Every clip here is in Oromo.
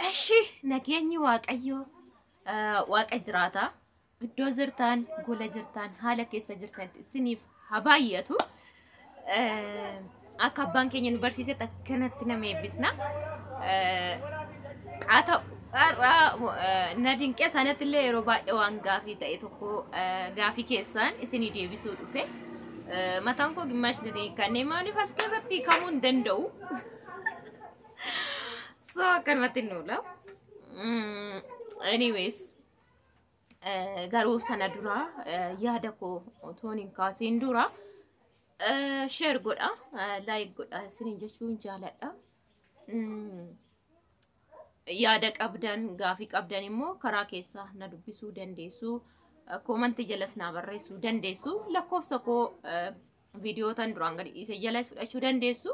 Eshi nageenyi Waaqayyoo Waaqa jiraataa iddoo jirtaan, gola jirtaan, haala keessa jirtan isiniif haa baay'atu. Akka abbaan keenya nu barsiisetti akkanatti nama eebbisna. Haa ta'u, har'a na dinqee sanatti illee yeroo baay'ee waan gaafii ta'e tokko gaafii keessaan isinii deebisuu dhufe. Mataan koo gimmaashni kanneen maaliif as keessatti hiikamuu hin danda'u. So akkanumatti hin oola. Anyways, garuu sana dura yaada koo otoon hin kaasiin dura share godha, like godha isiniin jechuun jaaladha. Yaada qabdan, gaafii qabdan immoo karaa keessaa na dubbisuu dandeessu. Koomantii jalas na barreessuu dandeessu. Lakkoofsa koo viidiyootan duraan gadi dhiise jalas fudhachuu dandeessu.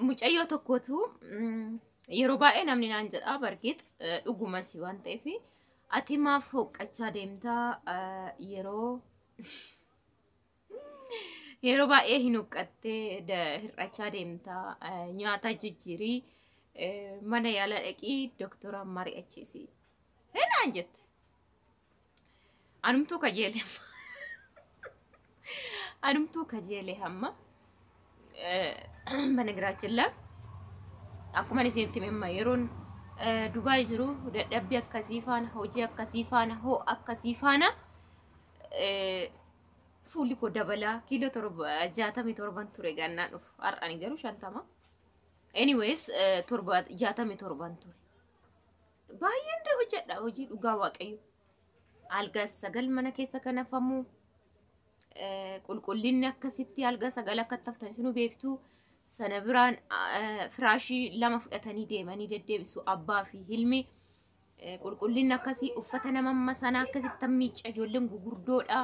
Mucayyoo tokkotu yeroo baay'ee namni naan jedha, bargeet dhugumas waan ta'eef, ati maaf hooqqachaa deemtaa, yeroo baay'ee hin huqqattee hir'achaa deemtaa, nyaata jijjiirii, mana yaala dhaqii doktora mari'achiisi naan jette. Anumtuu kajeele, anumtuu kajeele hamma. በነገራችን ላይ akkuma isinitti himma, yeroon Dubaay jiru dadhabbii akkasii faana, hojii akkasii faana, ho'a akkasii faana fuulli koo dabalaa kiiloo 67n ture gannaan dhufu. Har'ani garuu 50. Anyways, 67n ture. Baay'een hojjedha hojii, dhugaa Waaqayyo. Algaa 9 mana keessa kan hafamu, qulqullinni akkasitti algaa 9 akka taftan sinu beektu. Sana biraan firaashii 2 fudhatanii deemanii deddeebisu abbaa fi ilmi. Qulqullinni akkasii, uffata nama sana akkasitti miicca, ijoolleen gugurdoodha.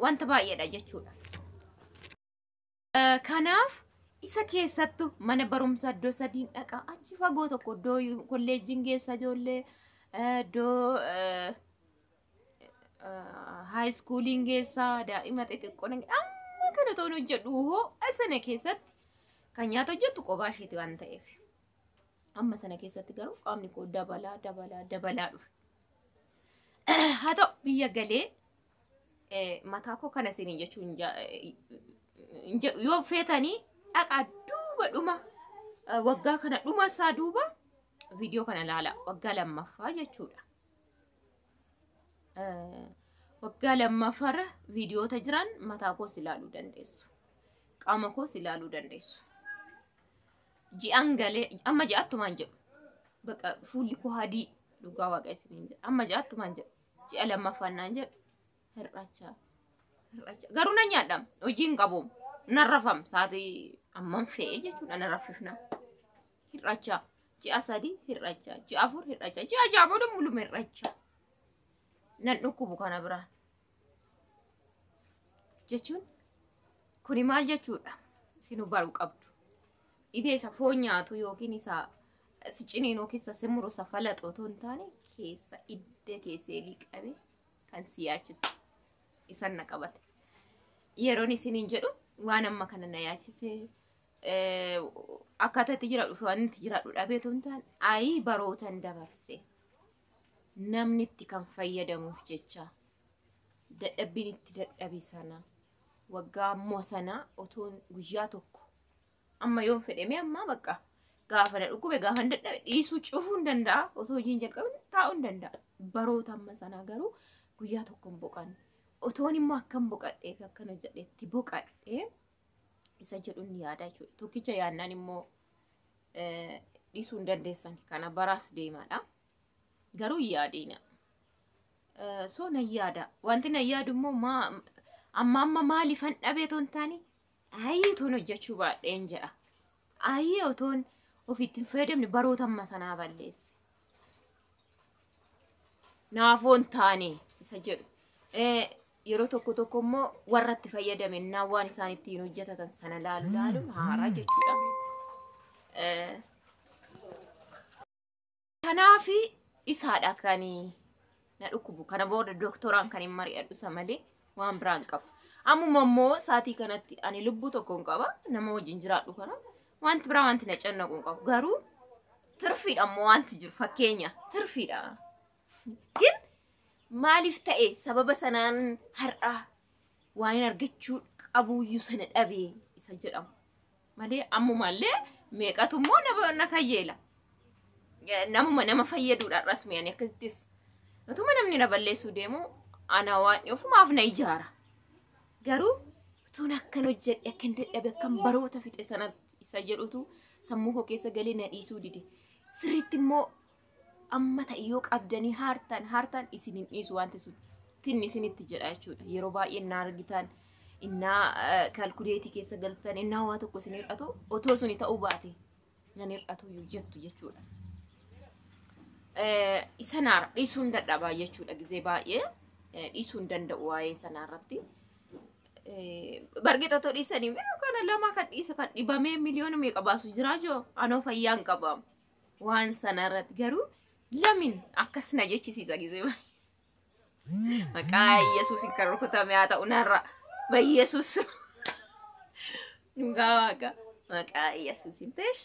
Wanta baay'eedha jechuudha. Kanaaf isa keessattu mana barumsaa iddoo sadiin dhaqa, achi fagoo tokko iddoo kolleejjiin geessa ijoollee, iddoo high schooliin geessa daa'ima xixiqqoo. Amma kana toon hojjedhu ho'a sana keessatti kan nyaata hojjettu kophaa isheeti waan ta'eef. Amma sana keessatti garuu qaamni koo dabalaa dabalaa dabalaa dhufe. Haa ta'u, biyya galee mataa koo kana isinii jechuun hin jedhu. Yoo feetanii dhaqaa duuba dhuma waggaa kana dhuma isaa duuba viidiyoo kana ilaala, waggaa lammaffaa jechuudha. Waggaa lammaffaarra viidiyoota jiran mataa koos ilaaluu dandeessu. Qaama koos ilaaluu dandeessu. Ji'an galee amma ji'attumaan jedhu. Baqa fuulli koo adii, dhugaa Waaqa isiniin jedha. Amma ji'attumaan jedhu. Ji'a lammaffaan naan jedhu hir'achaa hir'achaa. Garuu nan nyaadha. Hojii hin qabu. Nan rafam sa'aatii amman fe'ee jechuudha, nan raffifna. Hir'achaa. Ji'a 3 hir'achaa. Ji'a 4 hir'achaa. Ji'a 6 booda muluma hir'achaa. Nan dhukkubu kana biraa. Jechuun kuni maal jechuudha? Isinuu baruu qabdu. Dhibee isa foon nyaatu yookiin isa si ciniin yookiin isa si muru, isa falaxu otoo hin taane, keessa idda keesseelii qabe kan si yaachisu isan na qabate. Yeroon isiniin jedhu waan amma kana na yaachise akkaataa itti jiraadhu fi waan itti jiraadhu dhabee otoo hin taane, ayii barootan dabarse namni itti kan fayyadamuuf jecha dadhabbiin itti dadhabe sana waggaa ammoo sana otoon guyyaa tokko amma yoon fedheme amma bakka gaafa na dhukkube, gaafa na dadhabe dhiisuu cufuu hin danda'a, osoo hojiin jalqabin taa'uu hin danda'a. Baroota amma sanaa garuu guyyaa tokko hin boqanne. Otoon immoo akkam boqadhee fi akkan hojjedheetti boqadhee isa jedhuun yaada jechuudha. Tokkicha yaadnaan immoo dhiisuu hin dandeessan, kana baraas deemaadha. Garuu hin yaadiina. So nan yaada. Wanti nan yaadu immoo amma amma maaliifan dhabee otoo hin taane, ayii otoon hojjechuu baadheen jedha. Ayii otoon ofiitti hin fayyadamne baroota amma sanaa balleesse. Naafoon taane isa jedhu. Yeroo tokko tokko immoo warra itti fayyadame naa waan isaan ittiin hojjetatan sana laalu laaluun haaraa jechuudha. Kanaaf isaadha kan na dhukkubu. Kana booda doktoraan kan hin mari'adhu isa malee waan biraan qabu. Ammuma immoo sa'aatii kanatti ani lubbuu tokko hin qaba. Nama wajjin jiraadhu kana wanti biraa wanti na cannaqu hin qabu. Garuu Tirfiidha ammoo wanti jiru fakkeenya tirfiidha. Gin maaliif ta'e sababa sanaan har'a waan argachuu qabuyyuu sana dhabee isa jedhamu. Malee ammumallee meeqatu immoo na kayyeela. Namuma nama fayyaduudha rasmi ani akkasittis. Utuma namni na balleessuu deemu ana waan ofumaaf na ijaara. Garuu utuun akkan hojjedhe akkan dadhabe akkan baroota fixe sana isa jedhutu sammuu koo keessa galee na dhiisuu dide. Sirriitti immoo amma ta'e yoo qabdanii haartan haartan isin hin dhiisu wanti sun. Tinni isinitti jedha jechuudha. Yeroo baay'ee innaa argitan, innaa kaalkuleetii keessa galtan, innaa waa tokko isin hir'atu otoo suni ta'uu baate nan hir'atu jettu jechuudha. Isa naara dhiisuu hin dadhabaa jechuudha gizee baay'ee dhiisuu hin danda'u waa'ee sanaarratti. Bargee otoo dhiisanii kana lama kan dhiisu kan dhibamee miliyoona meeqa baasu jiraa joo anoo fayyaa hin qabamu waan sanarratti garuu lamin akkas na jechisiisa gizee baay'ee. Maqaa Yesuusin kan rukutame haa ta'u narra. Bayyesuus. Dhugaa waaqa. Maqaa Yesuusin teesh.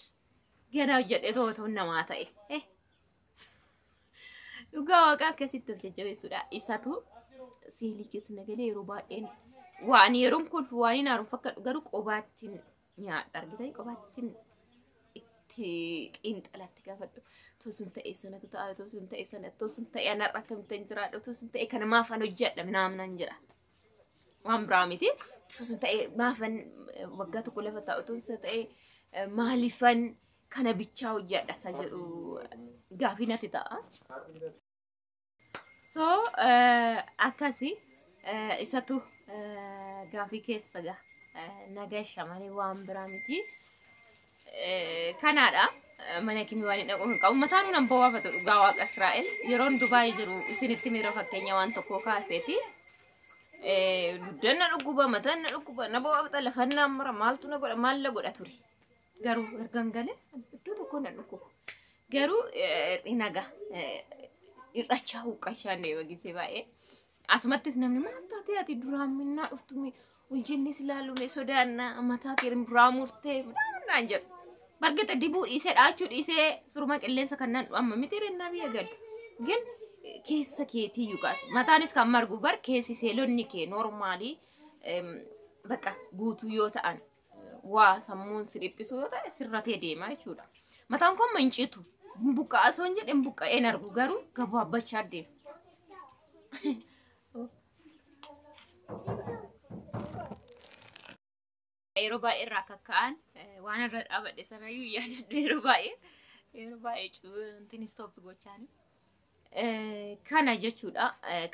Gana hojjedhee to'atuun namaa ta'e. Dhugaa waaqa akkasitti of jajjabeessuudha. Isatu seelii keessa na galee yeroo baay'een waan yeroon kolfu waan hin haaru fakkaatu garuu qobaattiin nyaadha argitanii qobaattiin itti xiinxalatti gaafadhu. Tosun ta'e sanatu ta'a, tosun ta'e sana, tosun ta'e anarra akkamittan jiraadha, tosun ta'e kana maafan hojjedha minaamnan jedha. Waan biraa miti. Tosun ta'e maafan waggaa tokko lafa taa'u, tosun ta'e maaliifan kana bichaa hojjedha isa jedhu gaafii natti ta'a. So akkasi isatu gaafii keessa gaa nagasha malee waan biraa miti. Kanaadha. Mana kimi waan hin dhaqu hin qabu. Mataan nan bowwaafatu dhugaa waaqa Israa'el. Yeroon Dubaay jiru isinitti miira fakkeenya waan tokko kaaseeti. Dugdan na dhukkuba, mataan na dhukkuba, na bowwaafata, lafan na mara, maaltu na godha, maal na godha ture. Garuu ergan galee iddoo tokko na dhukkuba. Garuu naga hir'achaa huqqachaa deema gisee baay'ee. Asumattis namni maal taatee ati duraan minnaa dhuftu ol jennee si ilaalume sodaannaa mataa kee biraa murtee naan jedhu. Bargata dibuu dhiisee dhaachuu dhiisee suruma qilleensa kan naan amma miti rennaa biyya galu. Gin keessa keetii yukaas mataanis kan margu bar keessi seelonni kee noormaalii bakka guutuu yoo ta'an waa sammuun si dhiphisu yoo ta'e sirratee deema jechuudha. Mataan kun amma hin citu. Buqqa'aa osoo hin jedhin buqqa'een argu garuu gabaabbachaa deema. Yeroo baay'ee irraa kakka'an waan irra dhaabadhe sanayyuu yaadadhu yeroo baay'ee wantin istooppi gochaani. Kana jechuudha.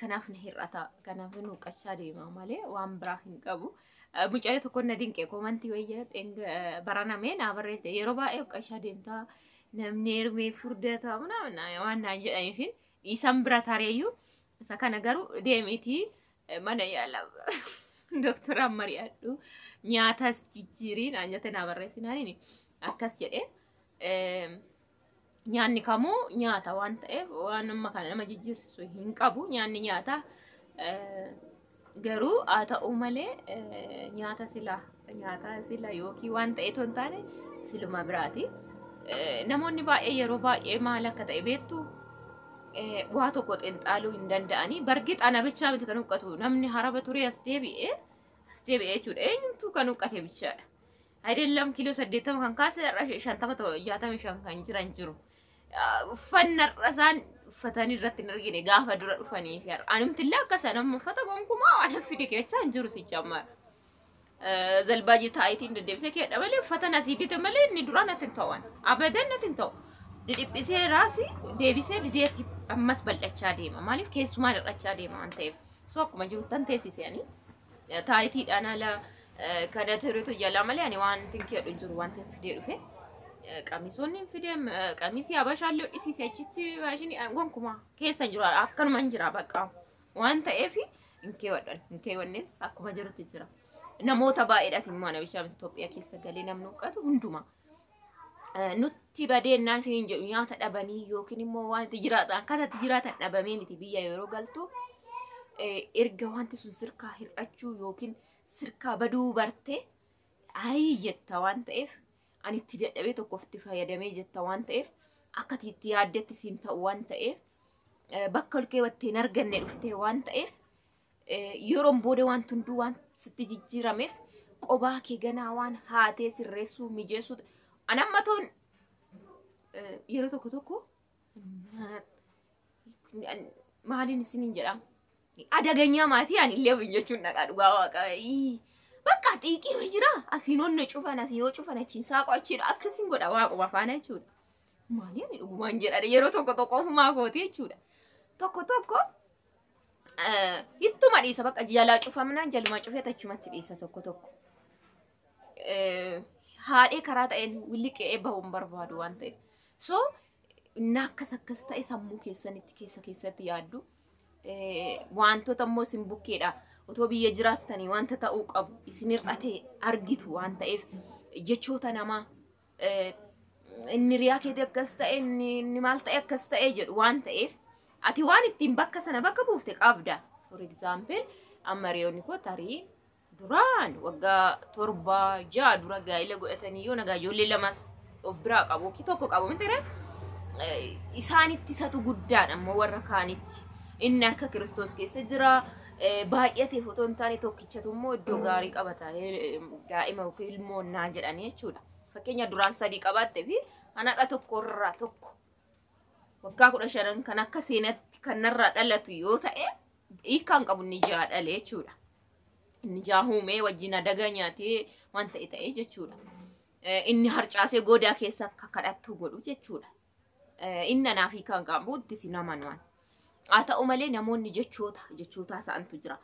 Kanaaf na hir'ata. Kanaaf nu huqqachaa deema malee waan biraa hin qabu. Mucayyoo tokko na dinqe koomantii wayya baranamee naa barreesse yeroo baay'ee huqqachaa deemtaa namni heerumee furdata waan naan jedhaniif dhiisan bira tareeyyuu isa kana garuu deemiitii mana yaala doktoraan mari'adhu nyaatas jijjiirii naan jette naa barreessinaaniin akkas jedhee nyaanni kamuu nyaata waan ta'eef waan amma kana nama jijjiirsisu hin qabu nyaanni nyaata garuu haa ta'u malee nyaata sila yookiin waan ta'e otoo hin taane siluma biraati. Namoonni baay'ee yeroo baay'ee maal akka ta'e beektu waa tokko xiinxaluu hin danda'anii bargii xana bichaa miti kan huqqatu namni haraba turee as deebi'ee jechuudha eenyumtuu kan huqqate bichaadha. Ayideellam kiiloo 80 kan kaase 50 65 kan jiran jiru. Uffanna isaan uffatanii irratti hin argine gaafa dura dhufanii fi anumtillee akka sana uffata gonkumaa waan fide keessaa hin jiru sichaammaa. Zalbaajii taayitiin deddeebisee keedha malee uffata nasii bite malee inni duraan natti hin ta'an. Abadan natti hin ta'u. Dhidhiphisee raasi deebisee dideeti ammas bal'achaa deema. Maaliif keessumaan hir'achaa deema waan ta'eef. So akkuma jiru tan teessisanii taayitiidhaan ala kana turetu jala malee ani waan tinkeedhu jiru waan fidee dhufe. Qamisoonni hin fidee qamisii habashaallee hodhisiise achitti maashinii gonkumaa keessa hin jiru akkanuma hin jira bakka waan ta'eef hin keewwadhan hin keewwannes akkuma jirutti jira. Namoota baay'eedhaas immoo ana bishaan Itoophiyaa keessa galee namni huqqatu hunduma. Nutti badeennaa isiniin jedhu nyaata dhabanii yookiin immoo waan itti jiraatan akkaataa itti jiraatan dhabamee miti biyya yeroo galtu erga wanti sun sirkaa hir'achuu yookiin sirkaa baduu barte ayii jetta waan ta'eef ani itti dadhabee tokkoof itti fayyadamee jetta waan ta'eef Akka ati itti yaaddetti siin ta'u waan ta'eef, bakka ol keewwattee hin arganne dhuftee waan ta'eef, yeroon booda waan hunduu waan sitti jijjiirameef qobaa kee ganaa waan haatee sirreessuu mijeessuu anammatoon yeroo tokko tokko maaliin isiniin jedhama. Adaganyaa maatii ani illee ofiin jechuun dhaqaa dhugaa waaqa. Bakka xiiqii jira. Asiin onna cufan, asii yoo cufan achiin saaqu achiin akkasiin godha waaquma faana jechuudha. Maali ani dhugumaan jedha yeroo tokko tokko ofumaa kooti jechuudha. Tokko tokko ittuma dhiisa, bakka jalaa cufamnaan jaluma cufee achumatti dhiisa tokko tokko. Haadhee karaa ta'een williqee bahuu hin barbaadu waan ta'eef. So inni akkas akkas ta'e sammuu keessanitti keessa keessatti yaaddu. Wantoota immoo isin bukkeedha. Otoo biyya jiraattanii wanta ta'uu qabu isin hir'ate argitu waan ta'eef, jechoota namaa inni riyaa keetii akkas ta'e, inni maal ta'e akkas ta'e jedhu waan ta'eef, ati waan ittiin bakka sana bakka buufte qabda. For example, amma hiriyoonni koo tarii duraan waggaa 7, 6 dura gaa'ila godhatanii yoo nagaa ijoollee lamas of biraa qabu, tokko qabu miti, isaanitti isatu guddaadha ammoo warra kaanitti. Inni harka Kiristoos keessa jira. Baay'ateef otoo hin taane tokkichatu immoo iddoo gaarii qabata. Daa'ima yookiin ilmoonnaa jedhanii jechuudha. Fakkeenya duraan sadii qabaattee fi anadha tokkorraa tokko. Waggaa 15 kan akka seenatti kan narraa dhalatu yoo ta'e, hiikkaan qabu inni ja'a dhale jechuudha. Inni ja'a uumee wajjin adaga nyaatee waan ta'e ta'e jechuudha. Inni harcaasee goodaa keessa akka kadhattu godhu jechuudha. Inni anaaf hiikkaan qabu itti si naman waan. Haa ta'u malee namoonni jechoota jechoota isa'antu jira.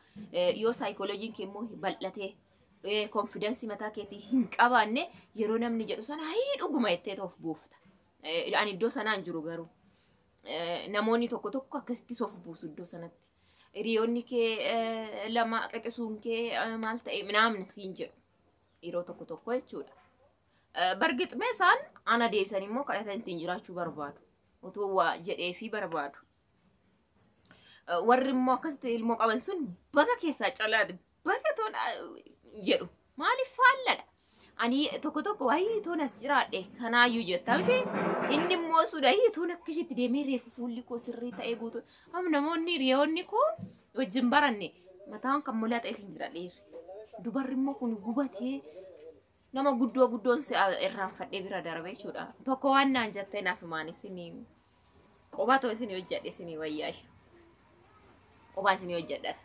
Yoo saayikooloojiin kee immoo bal'atee confidence mataa keetii hin qabaanne, yeroo namni jedhu sana hayii dhuguma jettee of buufta. Ani iddoo sanaan jiru garuu. Namoonni tokko tokko akkasitti of buusu iddoo sanatti. Hiriyoonni kee lama qicisuun kee maal ta'e minaamni siin jedhu yeroo tokko tokko jechuudha. Bargixmee isaan ana deebisanii immoo kadhatan ittiin jiraachuu barbaadu. Otoo waa jedheefii barbaadu. Warri immoo akkasitti ilmoo qaban sun baga keessaa calaate, baga toon jedhu. Maaliif faalladha? Ani tokko tokko wayii toon as jiraadhe kanaayyuu jetta miti, inni immoo sun ayii toon akka isheetti deemee reefu fuulli koo sirrii ta'ee guutuu. Amma namoonni hiriyoonni koo wajjin baranne mataan kan mul'ata isin jira dhiirri. Dubarri immoo kun gubatee nama guddoo guddoon si irraanfadhee bira darbe jechuudha. Tokko waan naan jetteen asumaan isinii qophaa ta'u isinii hojjedhe isinii wayyaashu. Qophaa isinii hojjedhas.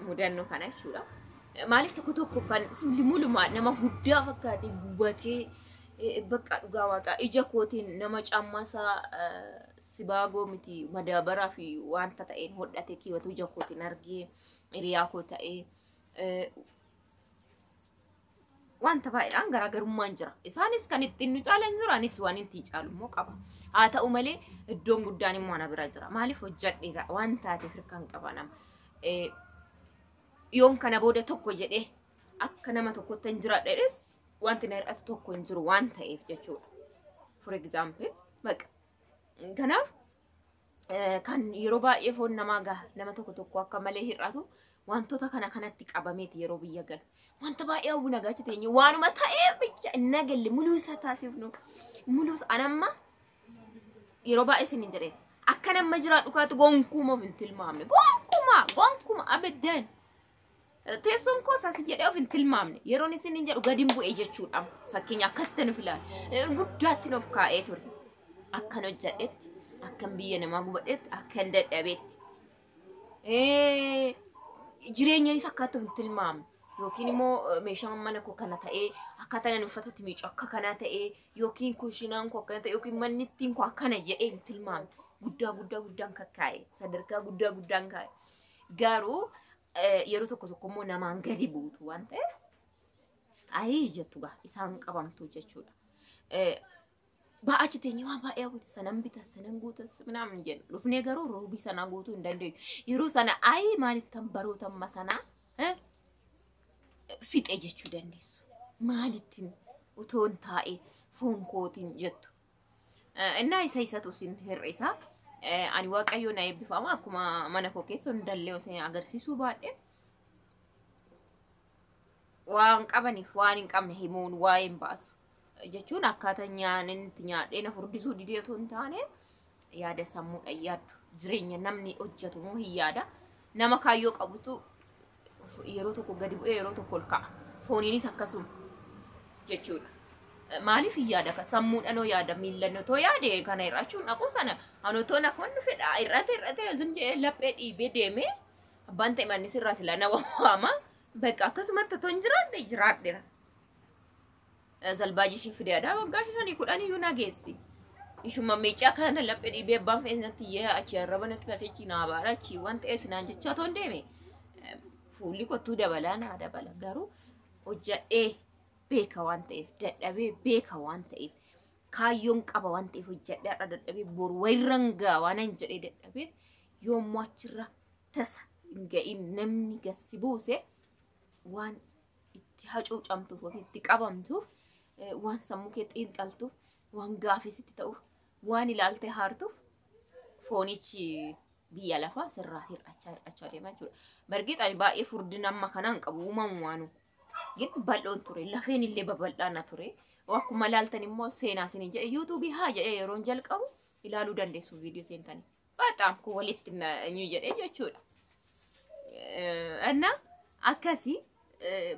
Mudannoo kana jechuudha. Maaliif tokko tokko kan fuulli mulumaa nama guddaa fakkaatee gubatee, bakka dhugaa waaqaa ija kootiin nama caammaa sibaagoo miti madaabaraa fi wanta ta'een hodhatee kiiwwatu ija kootiin argee, hiriyaa koo ta'ee, wanta baay'eedhaan garaagarummaan jira. Isaanis kan ittiin nu caalan jiru, anis waan ittiin caalu immoo qaba. Haa ta'u malee iddoon guddaan immoo ana bira jira. Maaliif hojjedheera waan taateef hirkaan qaba nama. Yoon kana booda tokko jedhee akka nama tokkotti hin jiraadhees wanti na hir'atu tokko hin jiru waan ta'eef jechuudha. For example, baqa. Kanaaf kan yeroo baay'ee foon namaa gaha nama tokko tokko akka malee hir'atu wantoota kana kanatti qabameeti yeroo biyya galu. Wanta baay'ee hawwi nagaa teenye waanuma ta'ee bicha hin nagalle muluu isa taasifnu muluu anamma yeroo baay'ee isin hin jedheen akka nama jiraadhu kaatu gonkuuma of hin tilmaamne, gonkuma gonkuma abiddan teessoon koo isaas jedhee of hin tilmaamne. Yeroon isin hin jedhu gadi bu'e jechuudha. Fakkeenya akkas ta'e nuuf ilaala guddaatti of kaa'ee ture, akkan hojjedhetti, akkan biyya namaa gubadhetti, akkan dadhabetti, jireenyanis akkaatti of hin tilmaamne, yookiin immoo meeshaan mana koo kana ta'ee, akkaataa ani uffatatti miicu akka kanaa ta'ee, yookiin kushinaan koo akkana ta'e, yookiin manni ittiin koo akkana jedhee hin tilmaamne. Guddaa guddaa guddaan kakkaa'e, sadarkaa guddaa guddaan kaa'e. Garuu yeroo tokko tokko immoo namaan gadi buutu waan ta'eef ayii jettu gaa isaan qabamtu jechuudha. Ba'achi teenyee waan baay'ee hawwina, sanan bita, sanan guuta minaamin jenna, dhufnee garuu roobii sanaa guutuu hin dandeenyu. Yeroo sana ayii maalittan baroota amma sanaa fixe jechuu dandeessu. Maalittiin utoon taa'e foon kootiin jettu. Innaa isa isatu isin hir'isa. Ani Waaqayyo na eebbifama, akkuma mana koo keessa hundallee isin agarsiisuu baadhe. Waan qabaniif waan hin qabne himuun waa'ee hin baasu. Jechuun akkaataa nyaanni itti nyaadhee na furdisuu didee otoo hin taane yaada sammuudhaan yaaddu. Jireenya namni hojjetu moo hin yaada. Nama kaayyoo qabutu yeroo tokko gadi bu'ee yeroo tokko ol ka'a. Fooniinis akkasuma jechuudha. Maaliif hin yaada? Ka sammuudhaan hoo yaada miillan otoo yaade kana hir'achuun dhaquu sana anotoo nakoon fedha hir'ate hir'ate zim jedhee laphee dhiibee deemee abbaan ta'e manni sirraa silaa nama waama. Bakka akkasumatti otoo hin jiraadhe jiraadheera. Zalbaajii ishii fidee aadaa waggaa 5 10 iyyuu na geessi. Ishuma meecaa kana laphee dhiibee abbaan fe'e natti iyyee achi arraba natti baasee achi naa baara achi waan ta'eef sinaan jechaa otoo hin deeme. Fuulli kottuu dabalaa naa dabala garuu hojjadhee beeka waan ta'eef dadhabee beeka waan ta'eef kaayyoon qaba waan ta'eef hojjadhee har'a dadhabee boru wayirran ga'a waan an jedhee dadhabeef yommuu achirra tasa hin ga'in namni gassi buuse waan itti hacuucamtuuf yookiin itti qabamtuuf waan sammuu kee xiinxaltuuf waan gaafii sitti ta'uuf waan ilaaltee haartuuf foonichi biyya lafaa sirraa hir'achaa hir'achaa deema jechuudha. Bargeet ani baay'ee furdina amma kanaan qabu uumamumaanu. Gin bal'oon ture lafeen illee babal'aa na ture. Akkuma ilaaltan immoo seenaa isin jedhe yuutuubii haa jedhee yeroon jalqabu ilaaluu dandeessu viidiyoo seentanii. Baxaam kun walitti nu jedhee jechuudha. Inna akkasii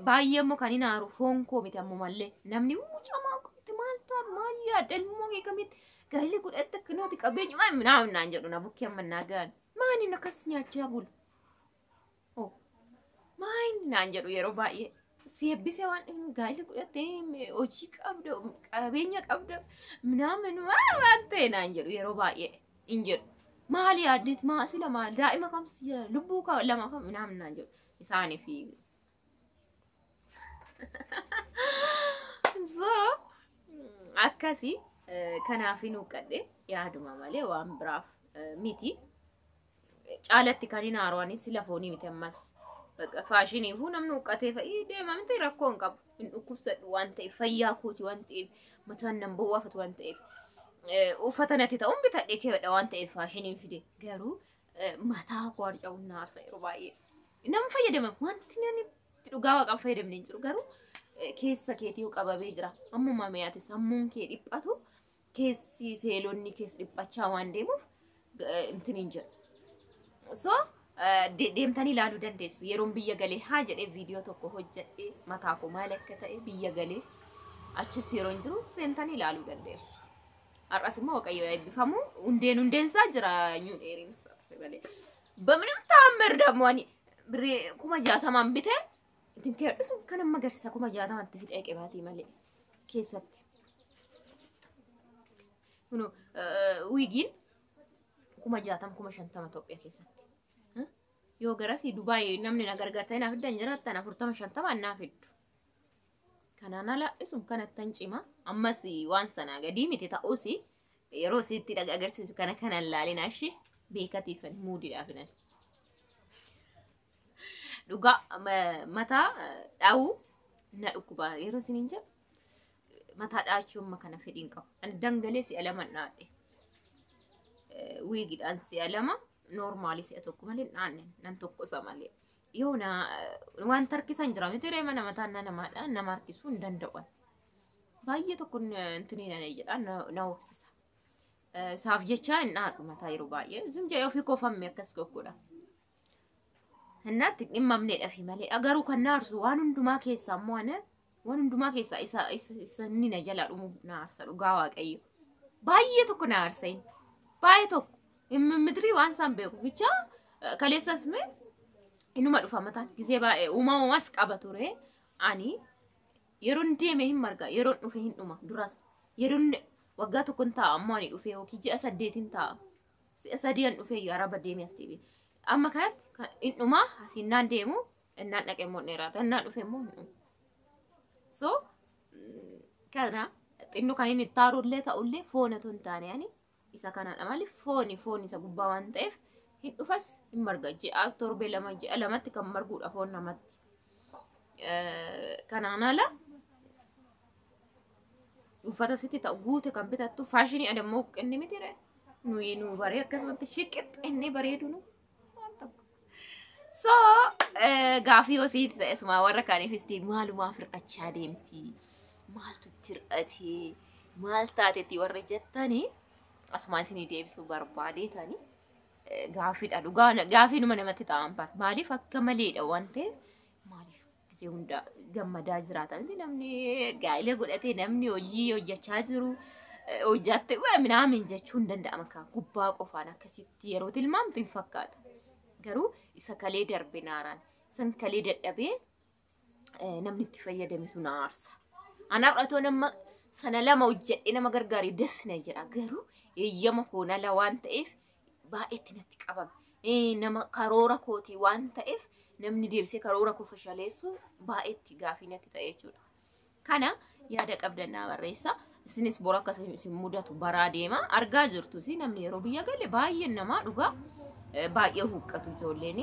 baay'ee immoo kan hin aaru foon koo miti ammumallee namni mucamaa kooti maal ta'a maal yaadda ilmoo kee kamitti gaa'ela godhatte akkanooti qabeenya maal naan naan jedhu na bukkee amma naa ga'an maaliin akkas nyaachaa bulu. Maal naan jedhu yeroo baay'ee si eebbisee waan gaa'ela godhatte hojii qabda qabeenya qabda minaamin waan ta'e naan jedhu yeroo baay'ee hin jedhu. Maali yaaddeet maa sila maal daa'ima kamtu si jira lubbuu lama kam minaamin naan jedhu isaaniif. So akkasii kanaaf hin huqqadhe yaaduma malee waan biraaf miti. Caalatti kan hin haaroanis sila foonii miti ammas. Faashiniifuu namni huqqatee fa'ii deema miti rakkoo hin qabu. Hin dhukkubsadhu waan ta'eef fayyaa kooti waan ta'eef mataan nan bowwaafatu waan ta'eef uffata natti ta'uun bitadhee keewwadha waan ta'eef faashiniin fide garuu mataa koo harca'uun na aarsa yeroo baay'ee. Nama fayyadama wanti namni dhugaa waaqaan fayyadamne hin jiru garuu keessa keetii qabamee jira. Ammuma mi'aate sammuun kee dhiphatu keessi seelonni keessa dhiphachaa waan deemuuf intin hin jedhu. So deemtanii ilaaluu dandeessu. Yeroon biyya galee haa jedhee viidiyoo tokko hojjedhee mataa koo maal akka ta'e biyya galee achis yeroo hin jiru seentanii ilaaluu dandeessu. Har'as immoo Waaqayyo eebbifamu hundeen hundeensaa jira nyuu dheerinsa malee. በምንም ተአምር ደግሞ እኔ ብሬ 60,000 bite ittiin keedhu sun kan amma agarsiisa 60,000tti fixee qibaatii malee keessatti. Kunu wiigiin 60,000 50,000 Itoophiyaa keessatti. Yoo garasii Dubaay namni na gargaartanii naaf fiddan jiraattan 40 50 naaf fiddu. Kanaan ala isun kanattan cima ammas waan sanaa gadii miti ta'us yeroo sitti agarsiisu kana kanan laalina ishee beekatiifan muudiidhaaf nan. Dhugaa mataa dha'uu na dhukkuba yeroo isiniin jedhu mataa dha'achuu amma kana fedhiin qabu. Ani dangalee si'a lama dhaadhe. Wiigiidhaan si'a lama noormaalii si'a tokko malee dhaanne nan tokkosa malee. Yoo na waan harkisan jira miti ree mana mataan namaadha nama harkisuu hin danda'u. Baay'ee tokko intini nan jedha na hoksisa. Isaaf jecha hin dhaadhu mataa yeroo baay'ee. Zim jedhee ofii kofamme akkas goggodha. Innaatti dhimmamneedha fi malee garuu kan na aarsu waan hundumaa keessaa immoo ana waan hundumaa keessaa isa isa inni na jalaa dhumu na aarsa dhugaa Waaqayyo. Baay'ee tokko na aarsa inni. Baay'ee tokko. Mitirii waan isaan beeku bicha kaleessas mee inuma dhufa mataan gisee baay'ee uumamumas qaba ture ani yeroon deeme hin marga yeroon dhufe hin dhuma duras yeroon waggaa tokkon taa'a ammoo ani dhufe yookiin ji'a 8 taa'a si'a 3 dhufe araba deeme as deebi'e. Amma kanatti hin dhuma asiin naan deemu innaan dhaqe immoo dheeraata innaan dhufe immoo hin dhumu. So kana xinnoo kan inni taarullee ta'ullee foon otoo hin taane ani isa kanadha malee fooni foon isa gubbaa waan ta'eef hin dhufas hin marga ji'a torbee lama ji'a lamatti kan marguudha foon namatti. Kanaan ala uffata sitti ta'u guute kan bitattu faashinii adammoo inni miti ree nuyi nu baree akkasumatti shiqixxe inni bareedu nu. So gaafii hosiiti ta'e suma warra kaaniifis maalumaaf hir'achaa deemti Maaltu itti hir'atee maal taatetti warri jettanii asumaan isinii deebisuu barbaadeetanii gaaffiidha dhugaa gaaffiinuma namatti ta'an bara maaliif akka maleedha waan ta'eef maaliif gisee hunda gammadaa jiraata miti namni gaa'ela godhatee namni hojii hojjechaa jiru hojjatte minaamin jechuun danda'ama kan gubbaa qofaan akkasitti yeroo tilmaamtu hin fakkaatu garuu isa kalee darbe naaraan isan kalee dadhabee namni itti fayyadametu na aarsa. Anaaf dhatoo nama sana lama hojjedhee nama gargaaree dasna jedha garuu eeyyama koon ala waan ta'eef baay'eetti natti qabame. Nama karoora kootii waan ta'eef namni deebisee karoora koo fashaleessu baay'eetti gaafii natti ta'e jechuudha. Kana yaada qabdan naa barreessa. Isinis bor akka isin mudatu baraa deema. Argaa jirtus namni yeroo biyya gale baay'een namaa dhugaa baay'ee huqqatu ijoolleen.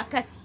Akkas